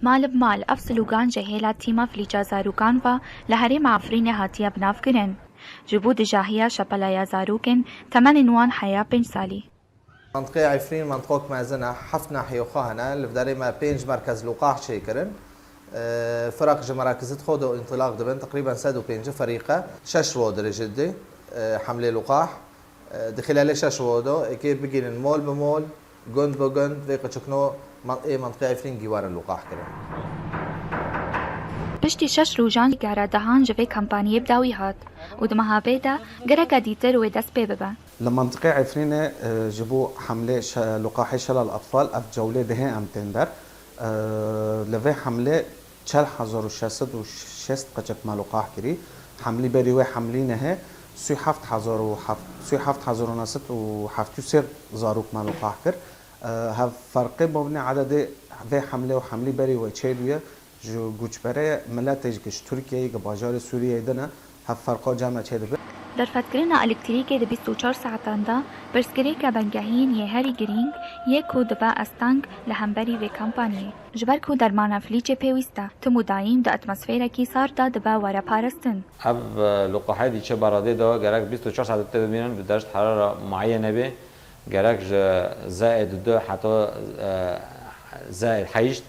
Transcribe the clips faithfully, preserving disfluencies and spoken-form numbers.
Mal bi mal, ev slûgan ji hêla tîma Filîca Zarûkan ve li herêma Efrînê hatiye binavkirin. Ji bo dijahiya şepeleya zarokên temenên wan heya pênc salî. Mentiqê Efrîn mentiqok mezin e, heft nahiyê xwe hene, li derê me pênc merkez lûqah çêkirin. Firaq ji merakizit xwe de întilaq dibin, teqrîben sed û pêncî ferîqe, şeş ro dirêjit dê hemlê lûqah. Di xîlalê şeş ro de êkê bigînin mol bi mol, gund bi gund, vê qiçikno ê mentiqê Efrîn gîwarin lûqah kirin. Piştî şeş rojan gera dehan ji vê kampaniyê bi dawî hat û di meha bê de gereke dîtir wê dest pê bibe. Li mentiqê Efrînê, e, ji bo hemlê şe-, lûqahê Şelal Atfal ev cewlê dihê em tên der. E, li vê hemlê çel hezar û şeş sed û şêst qeçek me lûqah kirî. Hemlî berî wê hemlî nehê sî û heft hezar û heft, sî û heft hezar û neh sed û heft û sê zarok me lûqah kir. E, hev ferqê mabinê ededê vê hemlê û hemlî berî wê çêbûye. Ji goçberê miletê ji Tirkiyeyê, ji bajarê Sûriyeyê din e, hev ferqa cem re çêdibe. Derfetkirina elektrîkê di bîst û çar saetan de pirsgirêke bingehîn yê herî girîng yê ku dibe asteng li hemberî vê kampaniyê. Ji ber ku dermana Filîcê pêwîst e, tim û dayîm di atmosferekî sar de dibe were parastin. Ev, e, lûqahê dîçe beradê de gerek bîst û çar saet tê bimînin bi derece herara muayene bê. Gerek ji zehê dudu heta, e, zehê heşt.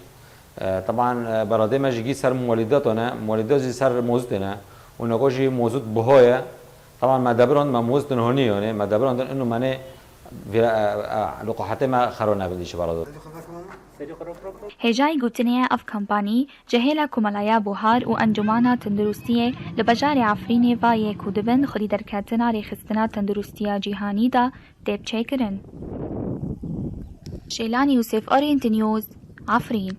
E, teban, e, beradê me jî gî ser molîdata ne, molîdat jî ser mozûtê ne. Û nako jî mozût buha ye. Teban me debirand, me mozût niha nî, yanî me debirandin ino me nê vê, e, e, lûqahetê me xero nebin dîçe beradê. Hêjayî gotinê ye ev kampanî ji hêla Komeleya Buhar û Encûmana Tenduristiyê li bajarê Efrînê ve yê ku dibin xwedî derketina rêxistina tenduristiya cîhanî de tê biçêkirin. Şêlanî Yûsif, Orient News, Efrîn.